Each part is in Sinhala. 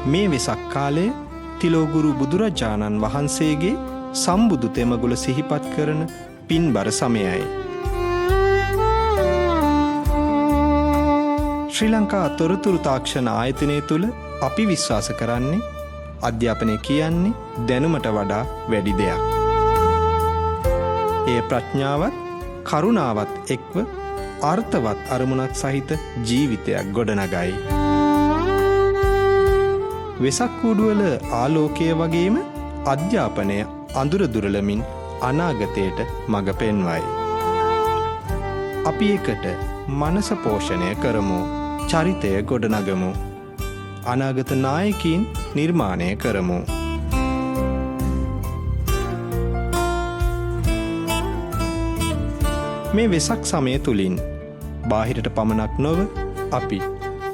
මේ වෙසක් කාලය තිලෝගුරු බුදුරජාණන් වහන්සේගේ සම්බුදු තෙමගුල සිහිපත් කරන පින්බර සමයයි. ශ්‍රී ලංකා තොරතුරු තාක්ෂණ ආයතනය තුළ අපි විශ්වාස කරන්නේ අධ්‍යාපනය කියන්නේ දැනුමට වඩා වැඩි දෙයක්. එය ප්‍රඥාවත් කරුණාවත් එක්ව අර්ථවත් අරමුණක් සහිත ජීවිතයක් ගොඩනගයි. වෙසක් කූඩුවල ආලෝකය වගේම අධ්‍යාපනය අඳුර දුරලමින් අනාගතයට මඟ පෙන්වයි. අපි එකට මනස පෝෂණය කරමු, චරිතය ගොඩනගමු. අනාගත නායකයින් නිර්මාණය කරමු. මේ වෙසක් සමය තුලින් බාහිරට පමණක් නොව අපි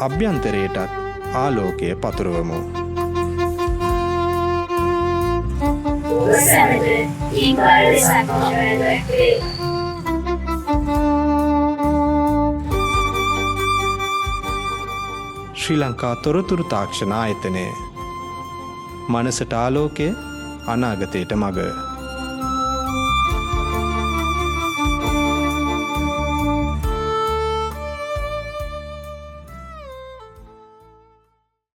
අභ්‍යන්තරයටත් ආලෝකය පතුරවමු. ඔබ සැමට පින්බර වෙසක් නිරෝධයක් වේවා. ශ්‍රී ලංකා තොරතුරු තාක්ෂණ ආයතනය, මනසට ආලෝකය, අනාගතයට මඟ.